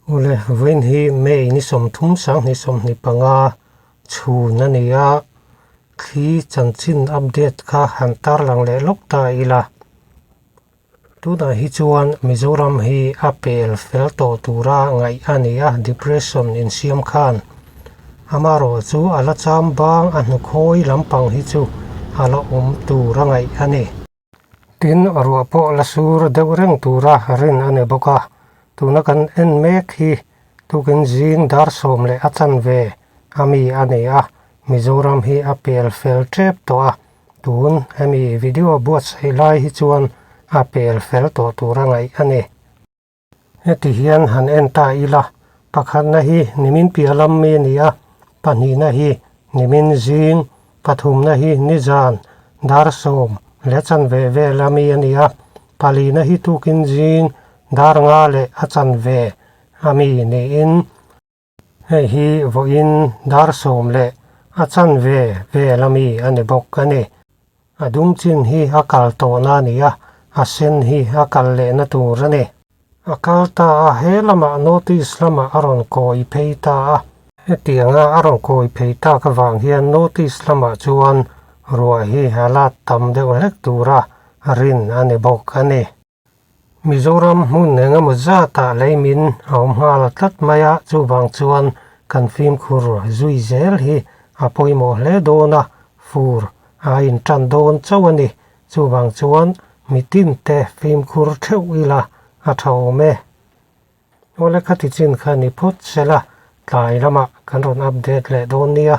Awle, vawiin hi May ni 30 2025 chhun a ni a, thli chanchin update kha han tarlang leh lawk ta ila. Tunah hi chuan Mizoram hi a pel fel tawh tura ngaih a ni a, depression insiam khan. Amaherawhchu a la cham bang a hnukhawi lampang hi chu a la awm tura ngaih a ni. Tin, ruah pawh la sur deuh reng tura rin a ni bawk a, tuna kan en mek hi tukin zing dar sawm leh a chanve a mi a ni a, Mizoram hi a pel fel tep tawh a, tun hemi video buatsaih lai hi chuan a pel fel tawh tura ngaih a ni. Heti hian han en ta ila, pakhatna hi nimin piah lam mi a ni a, pahnihna hi nimin zing, pathumna hi nizan dar sawm leh chanve vela mi a ni a, palina hi tukin zing dar nga leh a chanve a mi niin, Hei hi vawiin dar sawm leh a chanve vel a mi a ni bawk a ni. A dum chin hi a kal tawhna a ni a, a sen hi a kal lehna tur a ni. A kal ta a, he lamah notice lamah a rawn kawi phei ta a. Hetianga a rawn kawi phei tak avang hian notice lamah chuan ruah hi a la tam deuh hlek tura rin a ni bawk a ni. Mizoram hmun eng emaw zatah lei min a awm nghal tlat mai a, chuvang chuan kan fimkhur zui zel hi a pawimawh hle dawn a, fur a intan dawn chauh a ni. Chuvang chuan mitinte fimkhur theuh ila a tha awm e. Awle khati chin kha ni phawt sela tlai lamah kan rawn update leh dawn nia.